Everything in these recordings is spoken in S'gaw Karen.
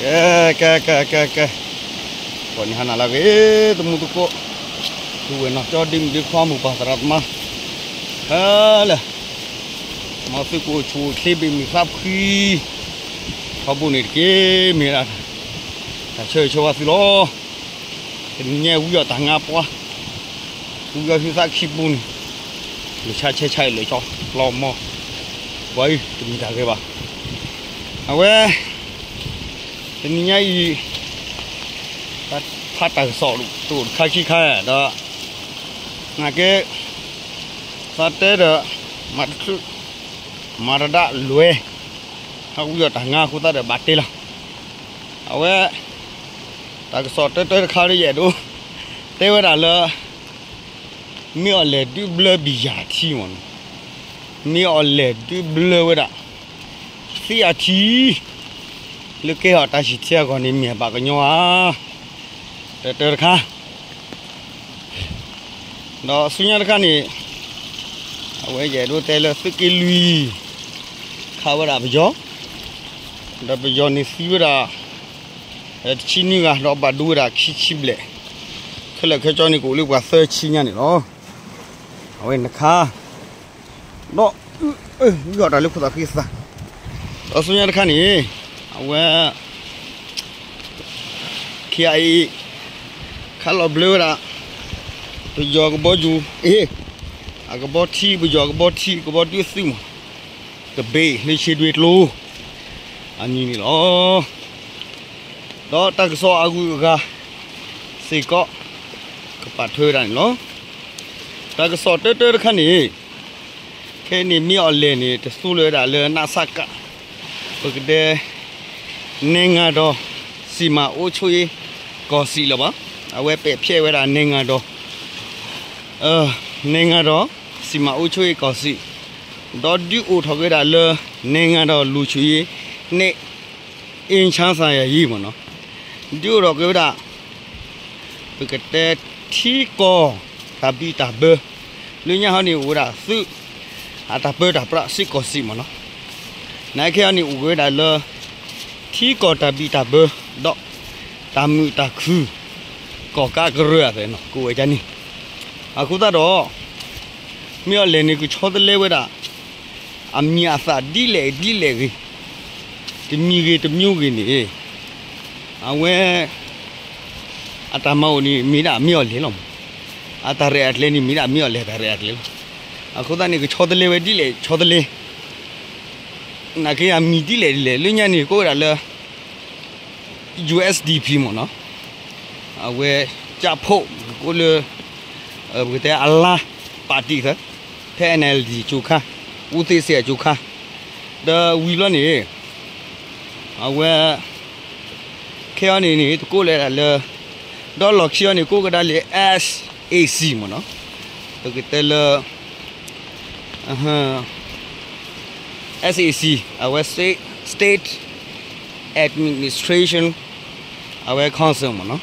ကဲ ကဲ ကဲ ကဲ ကဲ, ပှၤန့ၣ်ဟါနၤလၢအဂ့ၤ သမူသကိး, ပုၢ်ဝဲၢ်နီၢ်ကၠီ ဒ့မုၣ်ဒ့ခွါ မိၢ်ပၢ်သရၣ်သမါ, ဟဲလၢာ်, မ်သုကအိၣ်ဆူၣ်အိၣ်ချ့ ဘၣ်မုာ်သးဖှံ ထီဘိန့ၣ်တက့ၢ်. မ့ၢ်ဝဲဒၣ် တၢ်ဆၢဂ့ၤဆၢဝါသုလီၤ. တနံၤညါဝံအီၣ်တၢ်ငါပှၤ, ဝံအီၣ်ဟုသးခံပူၤန့ၣ်, လၢဆါဆဲဆါအံၤ လၢာ်ကၠီလီၤမီၢ်, ပှၤအံၤတမ့ၢ်တၢ်ဂ့ၤဘၣ်. အဝဲ တနံၤညါအံၤ ဖးတၢ်ကစီၣ်တအိၣ်တခါခံခါဒီး နာ်က့ သးတဲဒီး မၤတချုး မၤတဒၣ်လွဲၤ, ဟးဝံအီၣ်တၢ်ငါအဃိသတးဒီးဘၣ်တဲလီၤ. အဝဲ တၢ်ကစီၣ်တၢတၢတခါဒီး ယအဲၣ်ဒိး တဲဝဲဒၣ်လၢ မ့ၢ်အီၣ်လဲၣ်ဒုးဘျၢဘံၣ်ယၣ်ထံမ့ၢ်နီၤ, မ့ၢ်အီၣ်လဲၣ်ဒုးဘျၢဝဲဒၣ် သံအထံ လၢကဲထီၣ်တၢ်ဟံၣ်ထံအဂီၢ်န့ၣ် မ့ၢ်ဘၣ်ကညီဧါ, တၢတၢတခါ ဒီးဆူညါတခါန့ၣ် အဝဲယအဲၣ်ဒိးတဲလၢသုးက့လွံၢ် ခးဝဲဒၣ်ပယီၤ, ဒီးပယီၤန့ၣ်သံဝဲဒၣ် တဆံနွံဂၤ ဒီးဘၣ်ဒိဝဲဒၣ်ခံဆံဘျဲၣ်, ခဲလၢာ်ခဲဆ့န့ၣ် ကအိၣ်လၢပှၤသၢဆံညါန့ၣ်လီၤ. အဝဲန့ၣ်တခါ ဒီး ဝံအီၣ်တၢ်လၢခိၣ်သးဃံသး, ဒီးဆူညါတခါန့ၣ် အဝဲ ခ့အအံၤ ခးလီၤဘျၢဝဲဒၣ် ပယီၤကဘီယူၤ အ့ အကဘီထံ ပယီၤကဘီထံ ကဘီဒုးသုးမး တဘ့ၣ်လၢဆ့ဒွ့ကျိ အမံၤန့ၣ်လီၤ. ဒီးတၢ်ကစီၣ်အဂုၤအဂၤစ့ၢ်ကီး ကပာ်ထွဲဝဲဒၣ်န့ၣ်လီၤ. တၢ်ကစီၣ်တၢတၢတခါန့ၣ် ခဲအံၤန့ၣ် မ့ၢ်အီၣ်လဲၣ်န့ၣ် တသူလၢၤဝဲဒၣ်လၢ နစက ပကတဲ နဲၣ်ဂၤဒီး စံၣ်မၤအိၣ်ဆိၣ်အ့ၣ်ကီၢ်စံၣ်လၢၤဘၣ်. အဝဲပဲာ်ဖျဲးဝဲဒၣ်နဲၣ်ဂၤဒီး နဲၣ်ဂၤဒီး စံၣ်မၤအိၣ်ဆိၣ်အ့ၣ်ကီၢ်စံၣ်, ဒီးဒုးအိၣ်ထီၣ်က့ၤဝဲဒၣ်လၢ နဲၣ်ဂၤဒီးလူၤဆူၣ်အ့ၣ် နဲၣ် အ့ၣ်ဆါသးယၤယံၤမ့ၢ်နီၤ, ဒုးအိၣ်ထီၣ်က့ၤဝဲဒၣ် ပကတဲထံကီၢ်တၢ်ဘံၣ်တၢ်ဘၢ, လၢညါဟီန့ၣ်အိၣ်ဝဲဒၣ်သုး အတၢ်ပၢတၢ်ပြးစ့ၢ်ကီးစံးမ့ၢ်နီၤ, နာ်က့ဟီန့ၣ်အိၣ်က့ၤဝဲဒၣ်လၢ ထံကီၢ်တၢ်ဘံၣ်တၢ်ဘၢ ဒီး တၢ်မုာ်တၢ်ခုၣ် ကီၢ်ကးကရၢအသးနီၤ ကအိၣ်ဝဲဒၣ်န့ၣ်, အဃိသတးဒီး မ့ၢ်အီၣ်လဲၣ်န့ၣ် ကဆီတလဲဝဲဒၣ် အမံၤအသၣ်ဒ်လဲၣ်ဒ်လဲၣ်ဂ့ၤ, တမံၤဂ့ၤတမံၤဂ့ၤန့ၣ် အဝဲ အတၢ်မၤအိၣ်န့ၣ် မ့ၢ်ဒၣ်မ့ၢ်အီၣ်လဲၣ်လီၤမး, အတၢ်ရဲၣ်အကျဲၤန့ၣ် မ့ၢ်ဒၣ်မ့ၢ်အီၣ်လဲၣ်တၢ်ရဲၣ်အကျဲၤလီၤ. အဃိသတးန့ၣ် ကဆီတလဲဝဲဒ်လဲၣ်ဆီတလဲ, နာ်က့အမံၤဒ်လဲၣ်ဒ်လဲၣ် လၢညါန့ၣ် ကိးဝဲဒၣ်လၢ ယူၣ်အ့ၣ်စၣ်ဒီးပံၣ်မ့ၢ်နီၤ, အဝဲ ကၠၣ်ဖိး ကိးလၢ ပကတဲအလါ ပၣ်တံၣ်သၢ ဖဲ အၣ်အၣ်လ်ဒီး ကၠိခါ အူသ့စ့ၣ်အကၠိခါ, ဒီးဝံၤဘျီန့ၣ် အဝဲ ခဲအံၤန့ၣ်န့ၣ် တကိးလၢဒၣ်လၢ ဒီးလီၢ်ခံအံၤန့ၣ် ကိးကဒါလၢ SAC မ့ၢ်နီၤ, ပကတဲလၢ SAC အဝဲ State Administration အဝဲ Council မ့ၢ်နီၤ,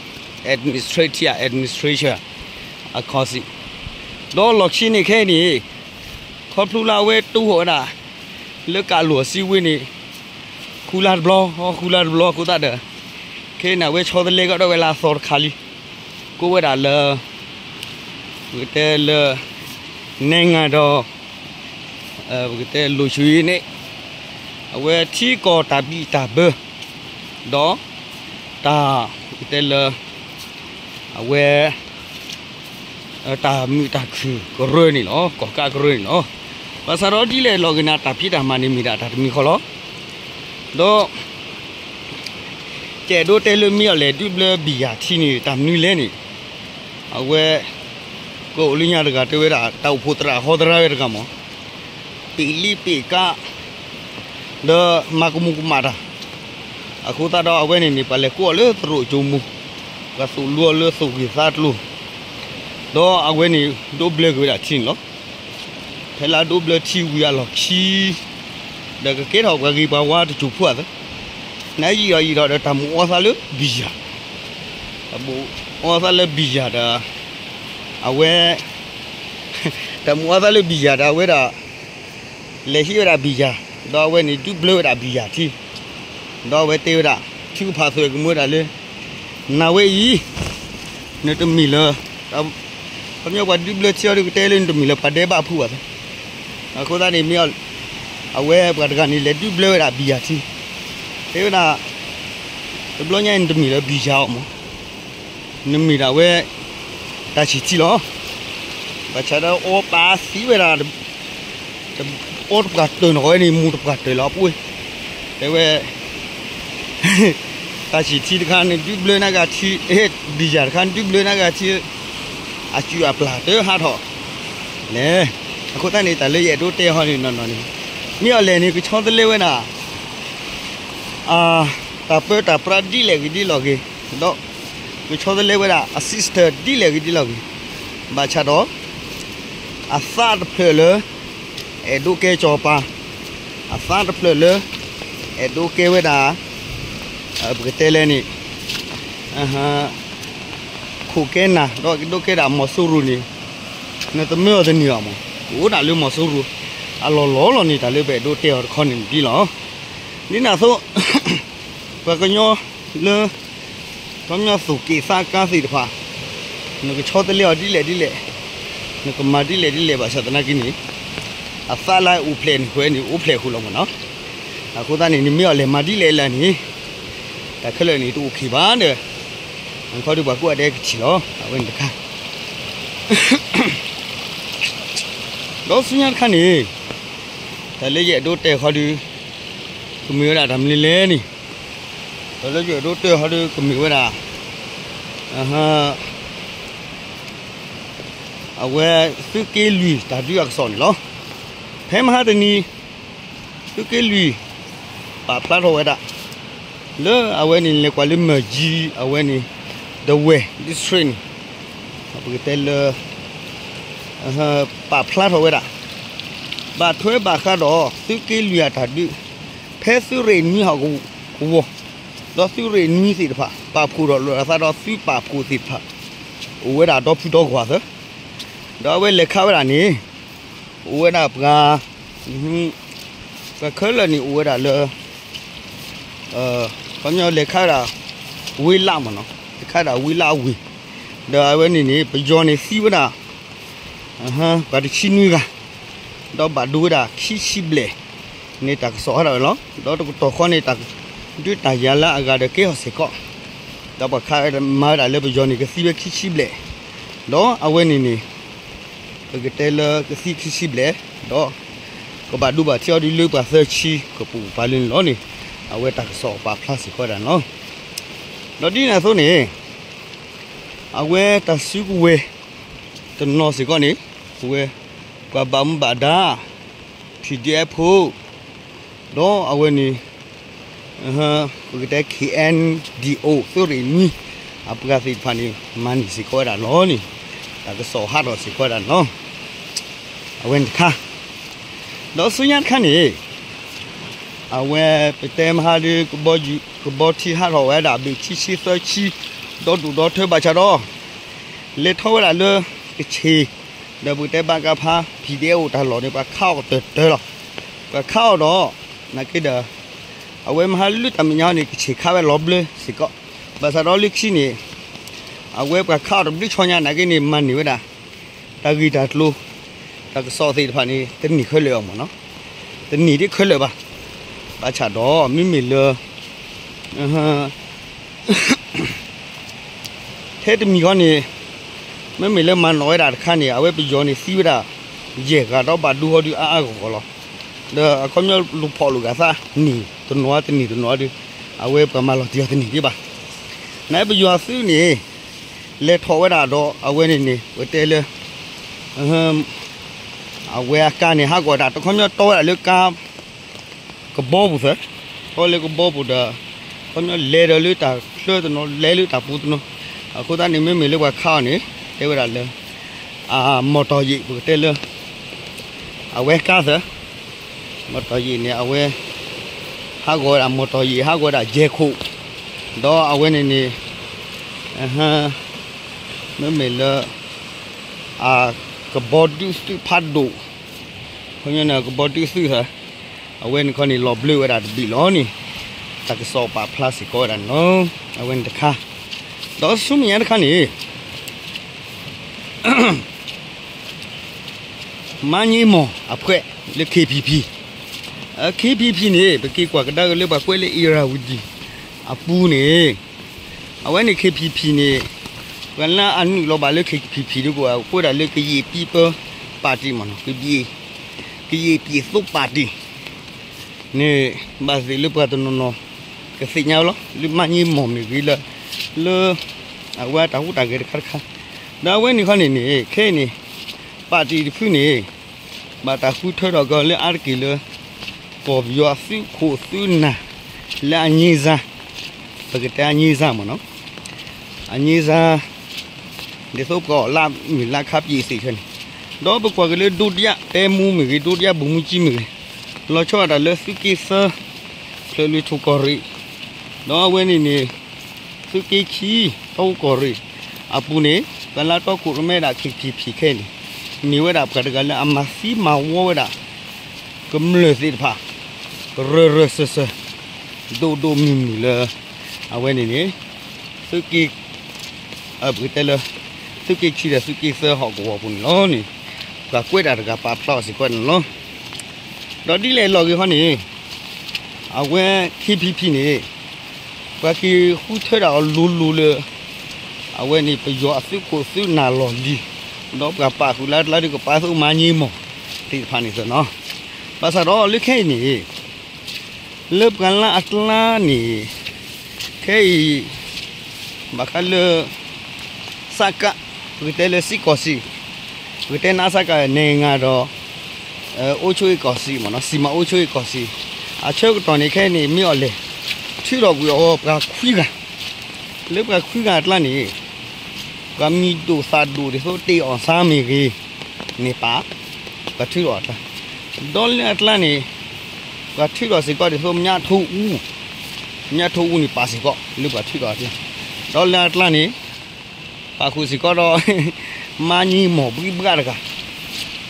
Administrative Administration အ Council, ဒီးလီၢ်ခံန့ၣ်ခဲအံၤန့ၣ် ခီဖျိလၢအဝဲတူၢ်ဃီၤဝဲဒၣ် လၢကးလိာ်အစည်းအဝေးန့ၣ် ဃုလါတဘျီ ဃုလါတဘျီအဃိသတးဒီး ခဲအံၤန့ၣ် အဝဲဆီတလဲကဒီးဝဲလၢအသီတခါလံ, ကိးဝဲဒၣ်လၢ ပကတဲလၢ နဲၣ်ဂၤဒီး ပကတဲလိာ်ဆိၣ်အ့ၣ်န့ၣ် အဝဲထံကီၢ်တၢ်ဘံၣ်တၢ်ဘၢ ဒီး တၢ် ပကတဲလၢ အဝဲ တၢ်မုာ်တၢ်ခုၣ်ကရၢန့ၣ်လီၤ, ကီၢ်ကးကရၢန့ၣ်လီၤ. ဘၣ်ဆၣ်ဒီးဒ်လဲၣ်လီၤက့ၤန့ၣ် တၢ်ဖံးတၢ်မၤန့ၣ်မ့ၢ်ဒၣ်တၢ်တမံၤဃီလီၤ. ဒီး ကအဲၣ်ဒိးတဲလၢမ့ၢ်အီၣ်လဲၣ်ဒုးဘျၢဘံၣ်ယၣ်ထံန့ၣ် တၢ်မနုၤလဲၣ်န့ၣ် အဝဲ ကအိၣ်လၢညါတဂၤတဲဝဲဒၣ် တၢ်အိၣ်ဖှိၣ်သရၣ်ဟီသရၣ်ဝဲတဂၤမး ပ့ၢ်လံပ့ၢ်ကါ ဒီးမၤကမူၤကမၣ်တၢ် အဃိသတးဒီးအဝဲန့ၣ်န့ၣ် ပှၤလဲၤကိးအီၤလၢသရိာ်ကၠိမူၤ, ပှၤသိၣ်လိအီၤလၢသိၣ်ဂ့ၤသးကျိၤ, ဒီးအဝဲန့ၣ်ဒိးဘျၢက့ၤဝဲဒၣ်ထံန့ၣ်လီၤ. ဖဲလၢအဒိးဘျၢထံဝံၤအလီၢ်ခံ ဒီးကကဲထီၣ်ပှၤဂ့ၤပှၤဝါတစိၤဖိအသး, နယံာ်အီၤယံာ်ထီၣ်ဒီးတၢ်မုာ်အီသးလၢဘံၣ်ယၣ်, တၢ်မုာ်အီသးလၢဘံၣ်ယၣ်ဒီး အဝဲ တၢ်မုာ်အီသးလၢဘံၣ်ယၣ်ဒီးအဝဲဒၣ် လဲၤဟံးဝဲဒၣ်ဘံၣ်ယၣ်, ဒီးအဝဲန့ၣ်ဒုးဘျၢဝဲဒၣ်ဘံၣ်ယၣ်ထံ, ဒီးအဝဲတဲဝဲဒၣ် ထံကဖးသွဲကမူဒၣ်လၢ နၤဝဲအံၤ နတမ့ၢ်လၢ ခီပညီပှၤဒုးဘျၢထံအီၤဒုးကတဲလၢနတမ့ၢ်လၢပှၤဒဲးဘးဖုဘၣ်သ့, အဃိသတးန့ၣ်မ့ၢ် အဝဲပှၤတဂၤန့ၣ် လဲၤဒုးဘျၢဝဲဒၣ်ဘံယၤထံ, တဲဝဲဒၣ် တဘျီညါအံၤနတမ့ၢ်လၢဘံယၤအီၤမး, နမ့ၢ်ဒၣ်ဝဲ တၢ်ဆံၣ်ထံလီၤ. ဘၣ်ဆၣ်ဒီးအီပာ်သံဝဲဒၣ် အီတပှၢ်တၢၢ်နီၢ်ဝဲန့ၣ် မူၤတပှၢ်တၢၢ်လီၤပှ့ၤ, တဲဝဲ တၢ်ဆံၣ်ထံတခါန့ၣ် ဒုးဘျၢနဂၤထံ, ဘံယၤတခါန့ၣ် ဒုးဘျၢနဂၤထံ, အစုၣ်အပျၢ်တဟးထီၣ်လဲၣ်. အဃိသတးန့ၣ် တၢ်လၢယအဲၣ်ဒိးတဲဟီန့ၣ်နီၢ်နီၢ်န့ၣ် မ့ၢ်အီၤလဲၣ်န့ၣ် ကဆီတလဲဝဲဒၣ် တၢ်ပၢတၢ်ပြးဒ်လဲၣ်ဂ့ၤဒ်လဲၣ်ဂ့ၤ, ဒီး ကဆီတလဲဝဲဒၣ်အ system ဒ်လဲၣ်ဂ့ၤဒ်လဲၣ်ဂ့ၤ, ဘၣ်ဆၣ်ဒီး အသးတဖျၢၣ်လၢ အဲၣ်ဒိးကဲစီၤပၤ, အသးတဖျၢၣ်လၢ အဲၣ်ဒိးကဲဝဲဒၣ် ပကတဲလဲၣ်န့ၣ် ခိၣ်ကဲနၤ ဒီးအဲၣ်ဒိးကဲဒၣ်မီၤစိရိၤန့ၣ် နတမၢအီၤတန့ၢ်ဘၣ်မး, အိၣ်ဒၣ်လၢမီၤစိရိၤ အလီၢ်လီၢ်လီၤန့ၣ် တၢ်လၢပအဲၣ်ဒိးတဲအီၤတခီန့ၣ်ဒ်လီၤ. ဒ်န့ၣ်အသိး ပှၤကညီလၢ ခီပညီသူၣ်က့ၣ်သးကါသ့ၣ်တဖၣ် နကဆီတလဲအီၤဒ်လဲၣ်ဒ်လဲၣ်, နကမၤဒ်လဲၣ်ဒ်လဲၣ်ဘၣ်ဆၣ်သနာ်က့န့ၣ် အသးလၢအိၣ်ဖျဲၣ်န့ၣ် ဃဲန့ၣ် အိၣ်ဖျဲၣ်ဃုာ်လီၤမးနီၤ. အဃိသတးန့ၣ် နမ့ၢ်အီၤလဲၤမၤဒ်လဲၣ်လဲၣ်န့ၣ် တၢ်ခဲလၢာ်န့ၣ် တအိၣ်ခံးဘၣ်ဒီး အခီဒုးပှၤကိးဂၤဒဲးကထံၣ်လီၤ. အဝဲန့ၣ်တခါ ဒီးဆူညါတခါန့ၣ် တၢ်လၢယအဲၣ်ဒိးတဲခီဒုး ကမ့ၢ်ဝဲဒၣ်တၢ်မနုၤလဲၣ်န့ၣ်, တၢ်လၢယအဲၣ်ဒိးတဲခီဒုး ကမ့ၢ်ဝဲဒၣ် အဝဲသုးက့လွံၢ်တၢ်ဒုးအကစီၣ်န့ၣ်လီၤ. ဖဲမဟါတနံၤ သုးက့လွံၢ် ပာ်ဖျါထီၣ်ဝဲဒၣ် လၢအဝဲန့ၣ် လဲၤကွၢ်လၢမၢၢ်ယံၤ အဝဲန့ၣ် ဒဝဲၢ် district န့ၣ် ပကတဲလၢ ပာ်ဖျါထီၣ်ဝဲဒၣ် ဘၣ်ထွဲဘၣ်ဃးဒီးသုးက့လွံၢ်အတၢ်ဒုး ဖဲသုးရ့ၣ်နွံဟီၣ်ကဝီၤ ဒီးသုးရ့ၣ်နွံသ့ၣ်တဖၣ် ပာ်ဖှိၣ်ထီၣ်လိာ်အသးဒီးသုးပာ်ဖှိၣ်သ့ၣ်တဖၣ် အိၣ်ဝဲဒၣ်ဒီဖုဒီဂီၢ်သၢ ဒီးအဝဲလဲၤခးဝဲဒၣ်န့ၣ် အိၣ်ဝဲဒၣ်ပှၤ ပှၤခဲလၢာ်န့ၣ်အိၣ်ဝဲဒၣ်လၢ ခီပညီလဲၤခးဝဲဒၣ် ဝ့လးမ့ၢ်နီၤ လဲၤခးဝဲဒၣ်ဝ့လးအဝ့ၢ် ဒီးအဝဲန့ၣ်န့ၣ် ပယီၤန့ၣ်သံဝဲဒၣ် ပှၤတဆံနွံဂၤ ဒီးဘၣ်ဒိဝဲဒၣ်ခံဆံဘျဲၣ်န့ၣ် တၢ်ကစီၣ်ဟးထီၣ်ဝဲလီၤ. ဒီးတကတီၢ်ဃီန့ၣ် တၢ်ဒုးတၢ်ယၤလၢအဂၤဒီးကဲထီၣ်စ့ၢ်ကီး ဒီးပှၤခးမၤဝဲဒၣ်လၢပယီၤန့ၣ် ကသံဝဲခံဆံဘျဲၣ် ဒီးအဝဲန့ၣ်န့ၣ် ပကတဲလၢကသံခံဆံဘျဲၣ် ဒီး ကဘၣ်ဒိဘၣ်ထံးအီၤဒုးလၢပှၤသၢဆံ ကပူၤပာ်လၢန့ၣ်လီၤန့ၣ် အဝဲတၢ်ကစီၣ်ပာ်ဖျါစ့ၢ်ကီးဝဲဒၣ်န့ၣ်လီၤ. ဒီးဒ်န့ၣ်အသိးန့ၣ် အဝဲတၢ်စုကဝဲၤတနီၤစ့ၢ်ကီးန့ၣ် အဝဲ ပှၤဘၣ်မူဘၣ်ဒါ PDF ဖိ ဒီးအဝဲန့ၣ် ပကတဲ KNDO သုးရ့ၣ်နွံ အပှၤသ့ၣ်တဖၣ်န့ၣ် မၤန့ၢ်စ့ၢ်ကီးဝဲဒၣ်လီၤန့ၣ် တၢ်ကစီၣ်ဟးထီၣ်စ့ၢ်ကီးဝဲဒၣ်န့ၣ်လီၤ. အဝဲန့ၣ်တခါ ဒီးဆူညါတခါန့ၣ် အဝဲပတဲမဟါဒုး ကဘီထံဟးထီၣ်ဝဲဒၣ်ဘ့ၣ်ခံဆံသၢဆံ ဒီဒူၣ်ဒီထၢဘၣ်ဆၣ်ဒီး လဲၤထီၣ်ဝဲဒၣ်လၢကဆ့ၣ် ဒီးပကတဲဘၣ်ကဖး PDF အိၣ်တၢ်လီၢ်န့ၣ် ပှၤခးအီၤကတၢၢ်တၢၢ်လီၤ. ပှၤခးအီၤဒီး နာ်က့ဒီး အဝဲမဟါလၢတၢ်မဲာ်ညါန့ၣ် ကဆ့ၣ်ခးဝဲလီၤဘျၢစ့ၢ်ကီး ဘၣ်ဆၣ်ဒီးလၢခံန့ၣ် အဝဲပှၤခးအီၤတဘျုးဆီညါ နာ်က့န့ၣ် မၤန့ၢ်ဝဲဒၣ် တၢ်ဂ့ၢ်တၢ်ကျိၤ တၢ်ကစီၣ်သ့ၣ်တဖၣ်န့ၣ် တန့ၢ်ခဲလၢာ်အီၤမ့ၢ်နီၤ တန့ၢ်ဒ်ခဲလၢာ်ဘၣ်. ဘၣ်ဆၣ်ဒီး မ့မ့ၢ်လၢ ထဲတမံၤဃီန့ၣ် မ့မ့ၢ်လၢမၤနီၣ်ဝဲဒၣ်တခါန့ၣ် အဝဲပယီၤန့ၣ်သံဝဲဒၣ် ယဲၢ်ဂၤဒီးဘၣ်ဒိဟီဒုးအါအါဂီၢ်ဂီၢ်လီၤ. ဒီးအခီပညီလူၤဖီၣ်လိာ်ဂာ်သး နံၣ်တနီၤတနံၣ်တနီၤဒီး အဝဲပှၤမၤလီၤတံၢ်အီၤတန့ၢ်ဒံးဘၣ်. နပယီၤသုးန့ၣ် လဲၤထီၣ်ဝဲဒၣ်ဒီး အဝဲန့ၣ်န့ၣ် ပတဲလၢ အဝဲအကါန့ၣ် ဟးဂီၤတၢ်တခီပညီတီဝဲဒၣ်လၢကါ ကဘီပူၤသၢ, တီလၢကဘီပူၤဒီး ခီပညီလဲၤဒီးလၢတၢ်ချၢတနီၤ လဲၤလၢတၢ်ပူၤတနီၤ, အဃိသတးန့ၣ် မ့မ့ၢ်လၢပှၤခးအီၤန့ၣ် တဲဝဲဒၣ်လၢ အ မော်တော်ယာဉ် ပကတဲလၢ အဝဲကါသၢ, မော်တော်ယာဉ် န့ၣ် အဝဲ ဟးဂီၤဝဲဒၣ် မော်တော်ယာဉ် ဟးဂီၤဝဲဒၣ်ယဲၢ်ခိၣ်, ဒီးအဝဲန့ၣ်န့ၣ် မ့မ့ၢ်လၢ အကဘီဒုးသုးဖးဒိၣ်, ခီပညီန့ၣ် ကဘီဒုးသုးသၢ, အဝဲန့ၣ်ခီန့ၣ် လီၤဘျၢဝဲဒၣ်တဘ့ၣ်လီၤန့ၣ်, တၢ်ကစီၣ်ပာ်ဖျါစ့ၢ်ကီးဝဲဒၣ်န့ၣ်လီၤ. အဝဲန့ၣ်တခါ, ဒီးဆူမဲာ်ညါတခါန့ၣ် မါည့့မိၢ်အဖှဲးလၢ KPP, KPP န့ၣ် ပက့ၤကွၢ်ကဒါက့ၤလၢပှၤကွဲးလၢ Irrawaddy အပူၤန့ၣ်, အဝဲန့ၣ် KPP န့ၣ် ပှၤလၢအနုာ်လီၤဘၣ်လၢ KPP ဒ်ကိး ကွဲးဒၣ်လၢ ကရင်ပြည်သူ့ပါတီ မ့ၢ်နီၤ, ကရင်ပြည်သူ့ပါတီ န့ၣ် ဘၣ်သ့ၣ်လၢပှၤတနီၤနီၤ ကသ့ၣ်ညါဝဲလီၤ လၢမါန့ၢ်မိၢ်မ့ၢ်ဂ့ၤလၢ လၢ အဝဲတၢ်ဟူးတၢ်ဂဲၤတခါတခါ, ဒီးအဝဲန့ၣ်ခီန့ၣ်န့ၣ် ခဲအံၤန့ၣ် ပၣ်တံၣ်တဖုန့ၣ် ဘၣ်တၢ်ဃုထၢထီၣ်က့ၤလၢအါတက့ၢ်လၢ ကီၢ်ပယီၤအသုးခိၣ်သုးနၢ် လၢအငြိမ်းစား, ပကတဲအငြိမ်းစား မ့ၢ်နီၤ, အငြိမ်းစား ဒ်သိးပှၤအီၣ်လါမုၢ်လါခါပျ့ၤသ့ၣ်ခဲန့ၣ်, ဒီးပကွၢ်က့ၤလၢ ဒုတိယတပ်မှူး မ့ၢ်ဂ့ၤ ဒုတိယဗိုလ်မှူးကြီး မ့ၢ်ဂ့ၤ, လီၤဆီဒၣ်တၢ်လၢသုးက့သၢ ဖျၢၣ်လွံၢ်ထူၣ်ကီၢ်ရ့ၣ်, ဒီးအဝဲန့ၣ်န့ၣ် သုးက့ခံ ထီဘိကီၢ်ရ့ၣ်အပူၤန့ၣ် ပှၤလၢတီခိၣ်ရိၣ်မဲဒၣ် KPP ခဲအံၤန့ၣ် မ့ၢ်ဝဲဒၣ်ပှၤတဂၤလၢအမၤသံမၤဝီဝဲဒၣ် ကမျၢၢ်သ့ၣ်တဖၣ် ရၢၢ်ရၢၢ်စၢၢ်စၢၢ် ဒိၣ်ဒိၣ်မုၢ်မုၢ်လၢ အဝဲန့ၣ်န့ၣ် သုးက့ ပကတဲလၢ သုးက့ခံဒီးသုးက့သၢဟီၣ်ကဝီၤပူၤန့ၣ်လီၤန့ၣ် ပှၤကွဲးတၢ်တဂၤပာ်ဖျါအီၤစ့ၢ်ကီးန့ၣ်လီၤ. ဒီးဒ်လဲၣ်လီၤဂ့ၤခီန့ၣ် အဝဲ KPP န့ၣ် ပှၤက့ၤဃုထၢဒၣ်အီၤလိၤလိၤလၢ အဝဲန့ၣ်ပယီၤအသုးခိၣ်သုးနၢ်လီၢ်လံၤ, ဒီးပှၤပာ်ဃုာ်လၢအကျါဒ်ကပာ်သုးမါန့ၢ်မိၢ်သ့ၣ်တဖၣ်န့ၣ်သ့ၣ်နီၤ, ဘၣ်ဆၣ်ဒီးလၢခဲအံၤန့ၣ် လၢပှၤလၢအကျါန့ၣ် ခဲအံၤ ဘၣ်ဃးလၢ စက ပကတဲလၢစံးကီၢ်စံး, ပကတဲနစက နိုင်ငံတော် အုပ်ချုပ်ရေးကောင်စီ မ့ၢ်နီၤ, စီမံအုပ်ချုပ်ရေးကောင်စီ အဆၢကတီၢ်န့ၣ် ခဲအံၤန့ၣ် မ့ၢ်အီၤလဲၣ် ထုးထီၣ်ကွံာ်အီၤပှၤခွံဂၤ, လၢပှၤခွံဂၤအကျါန့ၣ် ပှၤမံၤဒိၣ်သၣ်ဒိၣ်ဒ်သိး တ့ၢ်အီၣ်ဆါမ့ၢ်ဂ့ၤန့ၣ်ပာ်, ပှၤထုးထီၣ်အကျါ, ဒီးလၢအကျါန့ၣ် ပှၤထုးထီၣ်စ့ၢ်ကီးဒ်သိး မြထိုးဦး, မြထိုးဦးန့ၣ်ပာ်စ့ၢ်ကီး လၢပှၤထုးထီၣ်အကျါ, ဒီးလၢအကျါန့ၣ် ပာ်ဃုာ်စ့ၢ်ကီးဒီး မါန့ၢ်မိၢ်ဘှံးဘှးတဂၤ,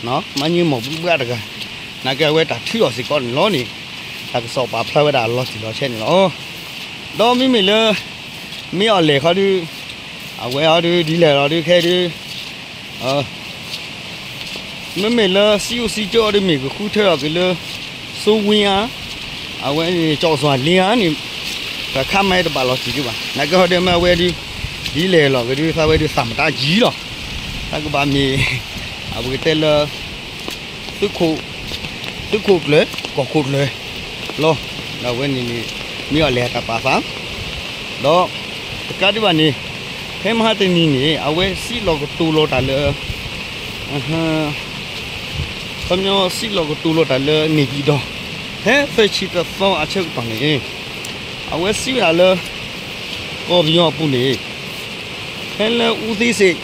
မါန့ၢ်မိၢ်ဘှံးဘှးတဂၤ, နာ်က့အဝဲတၢ်ထုးထီၣ်စ့ၢ်ကီးန့ၣ်လီၤန့ၣ် တၢ်ကစီၣ်ပာ်ဖျါဝဲဒၣ်လီၤတံၢ်လီၤဆဲးန့ၣ်လီၤ. ဒီးမ့မ့ၢ်လၢ မ့ၢ်အီၤလဲၣ်ခီဒုး အဝဲအီၤဒုးဒ်လဲၣ်လီၤဒုးခဲဒုး မ့မ့ၢ်လၢစံးအုၣ်စံးကၠိအီၤဒုးမ့ၢ်ကဃုထၢထီၣ်က့ၤလၢ စိုးဝင်း ဧါ, အဝဲန့ၣ် ကျော်စွာလင်း ဧါန့ၣ် ပှၤခါမ့ၢ်တဘၣ်လီၤတံၢ်ဒံးဘၣ်. နာ်က့ဟီဒုးမ့ၢ်အဝဲဒုး ဒ်လဲၣ်လီၤကဒုး သးဝဲဒုးသးမတၤယံၤလီၤ. တၢ်ကဘၣ်မ့ၢ် အဝဲကတဲလၢ သုးခိၣ် သုးခိၣ်ကျၢၢ် ကီၢ်ခိၣ်ကျၢၢ်လီၤ. ဒီးအဝဲန့ၣ်န့ၣ် မ့ၢ်အီၤလဲၣ်အတၢ်ပာ်သး ဒီးတကးဒံးဘၣ်န့ၣ် ဖဲမဟါတနံၤန့ၣ် အဝဲစံးလီၤကတိၤလီၤတၢ်လၢ ခီပညီစံးလီၤကတိၤလီၤတၢ်လၢ နေပြည်တော် ဖဲသၢဆံတသီအဆၢကတီၢ်န့ၣ် အဝဲစံးဝဲဒၣ်လၢ ကီၢ်ပယီၤအပူၤန့ၣ် ဖဲလၢအူသံစ့း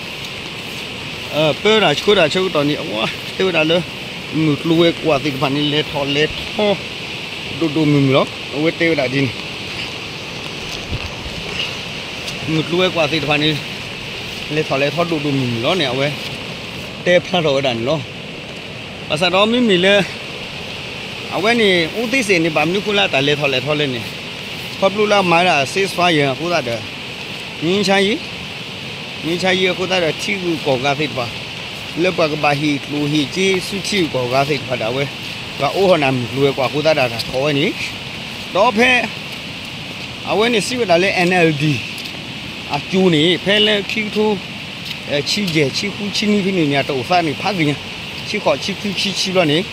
ပၢတၢ်ဆှၢတၢ်ဆၢကတီၢ်န့ၣ် အဝဲတဲဝဲဒၣ်လၢ မုၢ်ကျိၤဝဲၤကွာ်သ့ၣ်တဖၣ်န့ၣ် လဲၤထီၣ်လဲၤထီ ဒိၣ်ဒိၣ်မုၢ်မုၢ်လီၤ. အဝဲတဲဝဲဒၣ်ဒ်န့ၣ် မုၢ်ကျိၤဝဲၤကွာ်သ့ၣ်တဖၣ်န့ၣ် လဲၤထီၣ်လဲၤထီဒိၣ်ဒိၣ်မုၢ်မုၢ်လီၤန့ၣ် အဝဲတဲဖျါထီၣ်ဝဲဒၣ်န့ၣ်လီၤ. ဘၣ်ဆၣ်ဒီးမ့မ့ၢ်လၢ အဝဲန့ၣ် အူသံစ့းန့ၣ် ဘၣ်မနုၤဃိလၢတၢ်လဲၤထီၣ်လဲၤထီလဲၣ်န့ၣ် ခီဖျိလၢအမၤဝဲဒၣ် ceasefire အဃိသတးဒီး ငြိမ်းချမ်းရေး ငြိမ်းချမ်းရေး အဃိသတးဒီး ထံဂုၤကီၢ်ဂၤသ့ၣ်တဖၣ် လၢပှၤကဘၣ်ဟ့ၣ်ကျိၣ်ဟ့ၣ်စ့ဆူထံဂုၤကီၢ်ဂၤသ့ၣ်တဖၣ်ဒီး အဝဲ ပှၤအိးထီၣ်န့ၣ် မုၢ်ကျိၤဝဲၤကွာ်အဃိသတးဒီး တၢ်ထီၣ်ဝဲန့ၣ် ဒီးဖဲ အဝဲန့ၣ်စံးဝဲဒၣ်လၢ NLD အကၠိၤန့ၣ် ဖဲလၢခံကထိ ဆံယဲၢ် ဆံဃု ဆံနွံဖဲန့ၣ်န့ၣ် အတအိၣ်သးန့ၣ်ဖးဂ့ၤညါ ဆံဃိး ဆံခွံ ဆံဆံဘျီန့ၣ်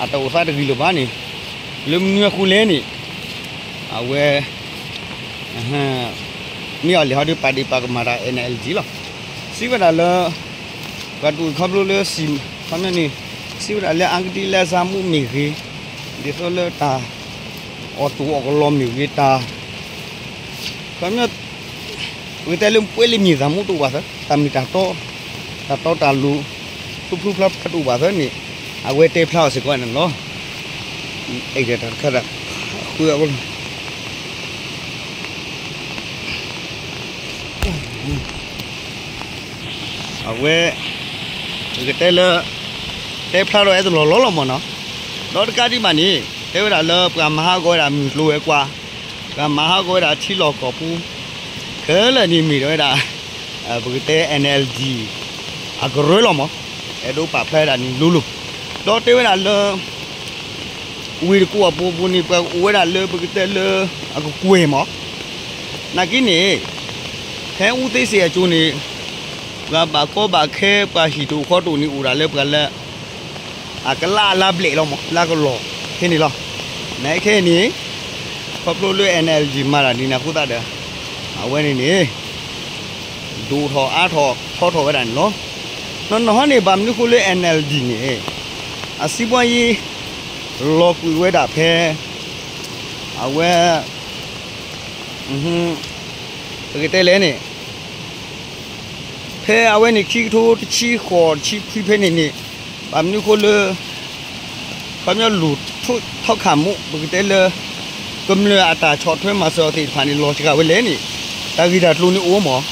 အတအိၣ်သးတဂ့ၤလၢၤဘၣ်န့ၣ် လၢမနုၤအဃိလဲၣ်န့ၣ် အဝဲ မ့ၢ်အီၤလဲၣ်ဟီဒုးပာ်ဒ့ၣ်ပာ်ကမၣ်တၢ် NLD လီၤ. စံးဝဲဒၣ်လၢ ပှၤတအိၣ်ခီဖျိလၢ ခီပညီန့ၣ် စံးဝဲဒၣ်လၢအကဒံလၢအစၢမူးမ့ၢ်ဂ့ၤ ဒ်သိးလၢတၢ် အီၣ်တိၢ်အီၣ်ကလီမ့ၢ်ဂ့ၤတၢ် ခီပညီ ပကတဲလၢပှဲၤလၢမ့ၢ်သးမူတအိၣ်ဘၣ်သၢ တၢ်မ့ၢ်တၢ်တီ တၢ်တီတၢ်လိၤ ဖျိဖျိဖျါဖျါတအိၣ်ဘၣ်သၢန့ၣ် အဝဲတဲဖျါအီၤစ့ၢ်ကီးန့ၣ်လီၤ. အဲၣ်တၢ်တခါဒၣ် အဃုအဃိ အဝဲ ပကတဲလၢ တဲဖျါထီၣ်ဝဲတလီၢ်လီၢ်လီၤမ့ၢ်နီၤ. ဒီးတကးဒံးဘၣ်န့ၣ် တဲဝဲဒၣ်လၢပှၤမၤဟးဂီၤဝဲဒၣ်မုၢ်ကျိၤဝဲၤကွာ် ပှၤမၤဟးဂီၤဝဲဒၣ်ထံလီၢ်ကီၢ်ပူၤ ခဲလၢာ်န့ၣ်မ့ၢ်ဒၣ်ဝဲဒၣ် ပကတဲ NLD အကရၢလီၤမး, အဲၣ်ဒိးပာ်ဖျါဝဲဒၣ်န့ၣ်လိၤလိၤ, ဒီးတဲဝဲဒၣ်လၢ ဝ့ၢ်တကူၣ်အပူၤပူၤန့ၣ် ပှၤကအိၣ်ဝဲဒၣ်လၢပကတဲလၢ အကကွဲၢ်မး, နာ်က့န့ၣ် ဖဲအူသ့စ့ၣ်အစိၤန့ၣ် ပှၤဘၣ်ကီဘၣ်ခဲ ပှၤဟံၣ်တအိၣ်ဃီတအိၣ်န့ၣ် အိၣ်ဒၣ်လၢပှၤလၢ အကလါအလါဘျဲၣ်လီၤမး လၢကလီၢ်ခဲန့ၣ်လီၤ. နခဲအံၤန့ၣ် ခီဖျိလၢ NLD မၤတၢ်ဒ်န့ၣ်အဃိသတးဒီး အဝဲန့ၣ်န့ၣ် ဒိၣ်ထီၣ်အါထီၣ်ထီထီၣ်ဝဲဒၣ်န့ၣ်လီၤ. နီၢ်နီၢ်ဟီန့ၣ် ဘၣ်မနုၤဃိလၢ NLD န့ၣ် အစံးဘှီယံၤ လီၤကွံာ်ဝဲဒၣ်ဖဲ အဝဲ ပကတဲလဲၣ်န့ၣ် ဖဲအဝဲန့ၣ် ခံကထိတဆံဃိးတဆံခွံဖဲန့ၣ်န့ၣ် ဘၣ်မနုၤဃိလၢ ခီပညီလူၤထီၣ်ခးမူ ပကတဲလၢ ကမျၢၢ်အတၢ်ဆီၣ်ထွဲမၤစၢၤအီၤသ့ၣ်တဖၣ်န့ၣ် လီၤစှၤဝဲလဲၣ်န့ၣ် တၢ်ဂ့ၢ်တၢ်ကျိၤန့ၣ်အိၣ်မး,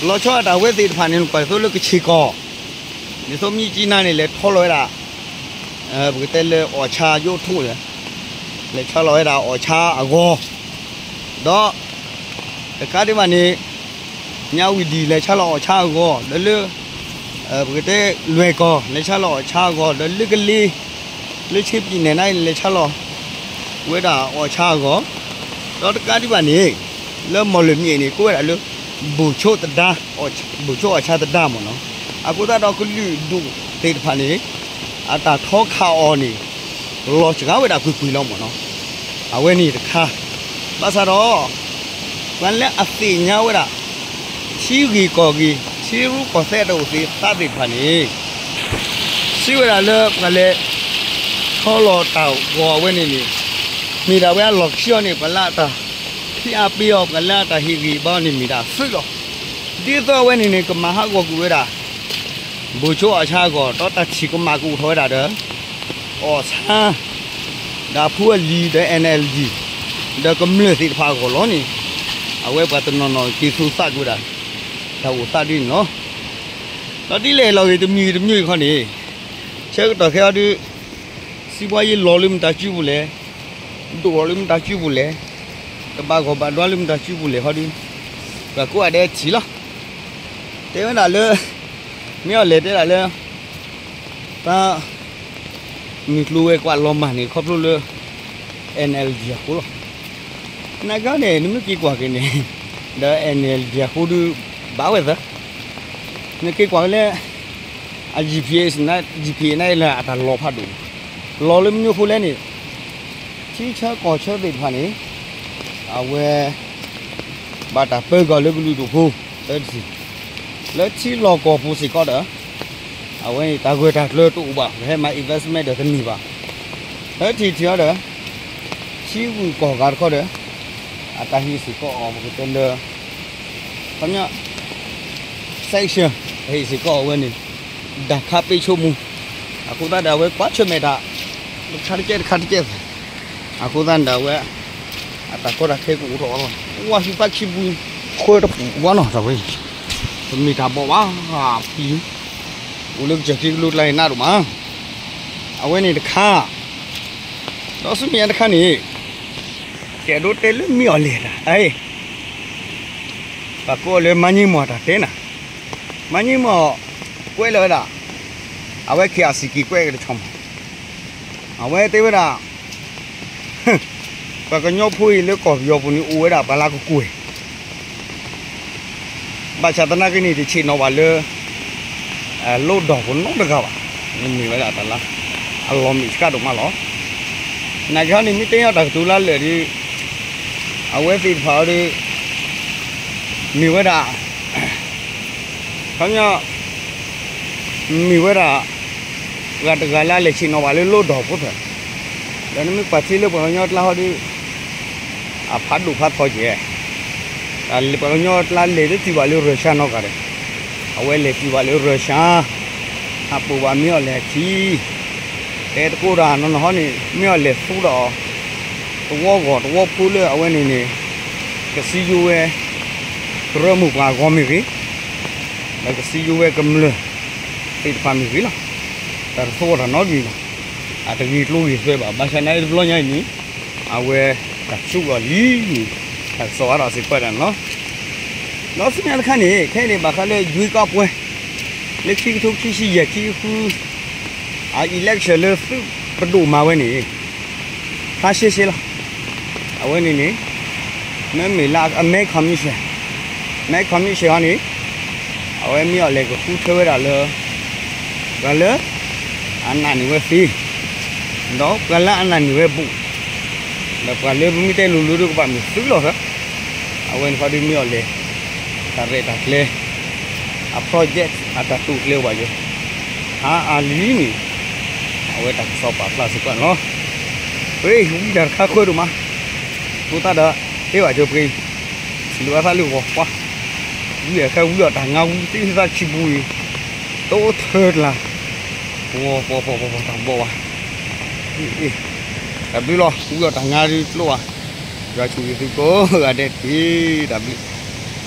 လီၤဆီအတၢ်ဝဲသ့ၣ်တဖၣ်န့ၣ် ကွၢ်သိလၢကဆ့ၣ်ကီၢ် ဒ်သိးမံကံနါန့ၣ် လဲၤထီလီၤဝဲဒၣ် ပကတဲလၢအီၣ်ဆါယိးထိၣ်န့ၣ် လဲၤဆါလီၤဝဲဒၣ်အီၣ်ဆါအဂီၢ်, ဒီး တခါဒံးဘၣ်န့ၣ် ညါဝံၤဒံး လဲၤဆါလီၤအီၣ်ဆါအဂီၢ် ဒီးလၢ ပကတဲလွဲၢ်ကီၢ် လဲၤဆါလီၤအီၣ်ဆါအဂီၢ် ဒီးလၢကလ့ လၢဆ့ပံနဲၣ်န့ၣ် လဲၤဆါလီၤ ဝဲဒၣ်အီၣ်ဆါအဂီၢ်, ဒီးတခါဒံးဘၣ်န့ၣ် လၢမီၢ်လၢၢ်မံၤန့ၣ် ကိးဝဲဒၣ်လၢ ဘူၣ်ဆိသဒါ ဘူၣ်ဆိအီၣ်ဆါသဒါမ့ၢ်နီၤ, အဃိသတးဒီးကလုာ်ဒူၣ်သ့ၣ်တဖၣ်န့ၣ် အတၢ်ထီခးအီၤန့ၣ် လီၤစှၤဝဲဒၣ်ကွ့ၢ်ကွ့ၢ်လီၤမ့ၢ်နီၤ, အဝဲန့ၣ်တခါ, ဘၣ်ဆၣ်ဒီး ပှၤလၢအသ့ၣ်ညါဝဲဒၣ် ထံဂ့ၢ်ကီၢ်ဂ့ၢ် ထံရူၢ်ကီၢ်သဲးတအိၣ်သ့ၣ်သးသ့ၣ်တဖၣ်န့ၣ် စံးဝဲဒၣ်လၢပှၤလဲၤ ထီလီၤတၢ်ဂီၤအဝဲန့ၣ်န့ၣ် မ့ၢ်ဒၣ်ဝဲအလီၢ်ခံအီၤန့ၣ် ပှၤလၢအတၢ်ဖံးအါပ့ၤအီၤ ပှၤလၢအတၢ်ဟ့ၣ်ဂံၢ်ဘါအီၤန့ၣ်မ့ၢ်ဒၣ်သုးလီၤ. ဒ်သိးအဝဲန့ၣ်န့ၣ် ကမၤဟးဂီၤကွံာ်ဝဲဒၣ် ဘူၣ်ဆိအီၣ်ဆါအဂီၢ် ဒီးတၢ်ထံၣ်ကမၣ်ကအိၣ်ထီၣ်ဝဲဒၣ်ဒီး အီၣ်ဆါ ဒီးအဖိအလံၤဒီး NLD ဒီးကမျၢၢ်သ့ၣ်တဖၣ်အဂီၢ်လီၤန့ၣ် အဝဲပှၤတနီၤနီၤက့ၤသူသးကွံာ်ဝဲဒၣ် တၢ်အိၣ်သးဒ်န့ၣ်လီၤ. ဒီးဒ်လဲၣ်လီၤဂ့ၤတမံၤဂ့ၤတမံၤဂ့ၤခီန့ၣ် ဆၢကတီၢ်ခဲအံၤဒုး စံးဘှီယံၤလီၤလၢမတၤစုပူၤလဲၣ်, ဒိၣ်ထီၣ်လၢမတၤစုပူၤလဲၣ်, ကဘၣ်ဂီၢ်ဘၣ်ဒွါလၢမတၤစုပူၤလဲၣ်ခီဒုး ပှၤကိးဂၤဒဲးထံၣ်လီၤ. တဲဝဲဒၣ်လၢ မ့ၢ်အီၤလဲၤတဲဒၣ်လၢ တၢ် မုၢ်ကျိၤဝဲၤကွာ်လီၤမၢ်န့ၣ် ခီဖျိလၢ NLD အဃိလီၤ. နာ်က့န့ၣ် နမ့ၢ်က့ၤကွၢ်က့ၤန့ၣ် ဒီး NLD အဃိဒုး ဘၣ်ဝဲသၢ နက့ၤကွၢ်က့ၤလၢ အ GPS န GPS နလၢအတၢ်လီၤဖးဒိၣ် လီၤလၢမနုၤအဃိလဲၣ်န့ၣ် ထံဆၢကီၢ်ဆၢသ့ၣ်တဖၣ်န့ၣ် အဝဲ ဘၣ်တၢ်ပၢကီၤလၢကလုာ်ဒူၣ်ဖိ လၢထံ လၢထံလီၢ်ကီၢ်ပူၤစ့ၢ်ကီးဒီး အဝဲန့ၣ်တၢ်ဂၢၢ်တၢ်ကျၢၤတအိၣ်ဘၣ် ပဟဲမၤ investment ဒီးတန့ၢ်ဘၣ်. လၢထံၣ်ထံၣ်အီၤဒီး ထံဂုၤကီၢ်ဂၤတခီဒီး အတၢ်ဟ့ၣ်စ့ၢ်ကီးအီၤ ပကတဲလၢ ခီပညီ sanction အဟ့ၣ်စ့ၢ်ကီးအဝဲန့ၣ် ဒၣ်ခါပ့ဆိကမိၣ် အဃိသတးဒီးအဝဲကွၢ်ဆၢၣ်မဲာ်တၢ် တခါတကဲတခါတကဲ အဃိသတးန့ၣ်ဒီးအဝဲ အတၢ်ကီတၢ်ခဲကအိၣ်ထီၣ်အီၤလီၤ. ဝါဟံၣ်သးခံပူၤ ဃၢတပူၤဝဲနီၤ တၢ်ဝဲ တမ့ၢ်တၢ်ဘီၣ်ဘၣ် ပျံၤ အိၣ်လၢကစၢၢ်က့ကလိကျါအံၤနးဒိၣ်မး အဝဲန့ၣ်တခါ ဒီးဆူမဲာ်ညါတခါန့ၣ် ကဲဒိးတဲလၢမ့ၢ်အီၤလဲၣ်တၢ် အဲ ပှၤကိးအီၤလၢ မါညံမီၢ်တၢ်တဲနၤ, မါညံမီၢ် ကွဲးလီၤဝဲဒၣ် အဝဲ ခ့ၣ်အစံၣ်က့ၤကွဲးက့ၤတဆီမီၢ် အဝဲတဲဝဲဒၣ် ပှၤကညီဖိအံၤလၢကီၢ်ပယီၤပူၤန့ၣ် အိၣ်ဝဲဒၣ်ပှၤလၢကကွဲၢ် ဘၣ်ဆၣ်သနာ်က့န့ၣ် တဆ့ၣ်နီၤဘၣ်လၢ လိၣ်ဒီၣ်ဖိနီတဂၤဘၣ်. မ့ၢ်ဝဲဒၣ်တၢ်လၢ အလီၢ်မ့ၢ်ဆှးဒိၣ်မးလီၤ. နာ်က့ဟီန့ၣ် မ့ၢ်တဲညီတၢ်ကတိၤလၢလၢာ်ဒီး အဝဲသ့ၣ်တဖၣ်အီၤဒီး မ့ၢ်ဝဲဒၣ် ခီပညီ မ့ၢ်ဝဲဒၣ် ပှၤတဂၤလၢအလဲၤဆ့ၣ်နီၤဘၣ်လၢလိၣ်ဒီၣ်ဖိသၢၣ်, ဒီးနမ့ၢ်ကွၢ်ထံလၢပှၤကညီကျါဟီဒီး အဖးဒိၣ်ဖးထီကဲၣ်, ပှၤကညီကျါလဲၤတတုၤဘၣ်လၢရၢၡါနီတဂၤဒီး အဝဲလဲၤတုၤဘၣ်လၢရၢၡါ, ဟးပိာ်ဘၣ်မ့ၢ်အီၤလဲၣ်အခံ တဲတကိးတၢ်နီၢ်နီၢ်ဟီန့ၣ် မ့ၢ်အီၤလဲၤသူဒီး သဝီဂီၢ်သဝီဖိလၢအဝဲန့ၣ်န့ၣ် ကစံယိဝဲ ကရၢမိၢ်ပှၢ်အဂီၢ်မ့ၢ်ဂ့ၤ, ဒီးကစံယိဝဲကမျၢၢ်သ့ၣ်တဖၣ်မ့ၢ်ဂ့ၤလီၤ. တၢ်တသဝီတၢ်နီတမံၤဘၣ်, အတဂ့ၤကျိၤဂ့ၤစွဲဘၣ်. ဘၣ်ဆၣ်နာ်အံၤတဘျီညါအံၤန့ၣ် အဝဲ တၢ်ကစီၣ်အီၤလံန့ၣ် တၢ်ကစီၣ်အါထီၣ်စ့ၢ်ကီးဒၣ်န့ၣ်လီၤ. ဒီးဆူညါတခါန့ၣ် ခဲအံၤန့ၣ် ဘၣ်ဃးလၢ ရွေးကောက်ပွဲ လၢခံကထိခံဆံယဲၢ်ခံဃု အ election လၢသုးပဒိၣ်မၤဝဲန့ၣ် ဖျါရှဲရှဲလီၤ. အဝဲန့ၣ်န့ၣ် မ့မ့ၢ်လၢအမဲ commission မဲ commission အံၤန့ၣ် အဝဲမ့ၢ်အီၤလဲၤကဃုထၢဝဲဒၣ်လၢ ပှၤလၢ အနာ်န့ၢ်ဝဲသ့ ဒီးပှၤလၢအနာ်န့ၢ်ဝဲဘူး ဒီးပှၤလၢပမ့ၢ်တဲလိၤလိၤဒီးကဘၣ်မ့ၢ်သုးလီၤသၢ အဝဲန့ၣ်ခီဒုးမ့ၢ်အီၤလဲၤ တၢ်ရဲၣ်တၢ်ကျဲၤ အ project အတၢ်တိာ်ကျဲၤဘၣ်ယဲ ဟါအါလံန့ၣ် အဝဲတၢ်ကစီၣ်ပာ်ဖျါစ့ၢ်ကီးန့ၣ်လီၤ. ပှ့ၤဝံတၢ်တခါဃၢဒိၣ်မး ဖိသၣ်ဒီး ဟ့ၣ်ဘၣ်ကၠိပှ့ၤ စံးဘျုးဘၣ်သးလၢဂီၤပှၤ ဝံအခဲဝံအီၣ်တၢ်ငါဝံသ့ၣ်သၣ်ခံပူၤအံၤ တိထၢတလါ ပှၤပှၤပှၤပှၤတၢ်ဘီၣ်ဝဲ တၢ်ဘျုးလီၤ ဝံအီၣ်တၢ်ငါဒုးကျိဝဲ ယွၤဆိၣ်ဂ့ၤသုကိးဂၤဒဲးတက့ၢ် တၢ်ဘျုး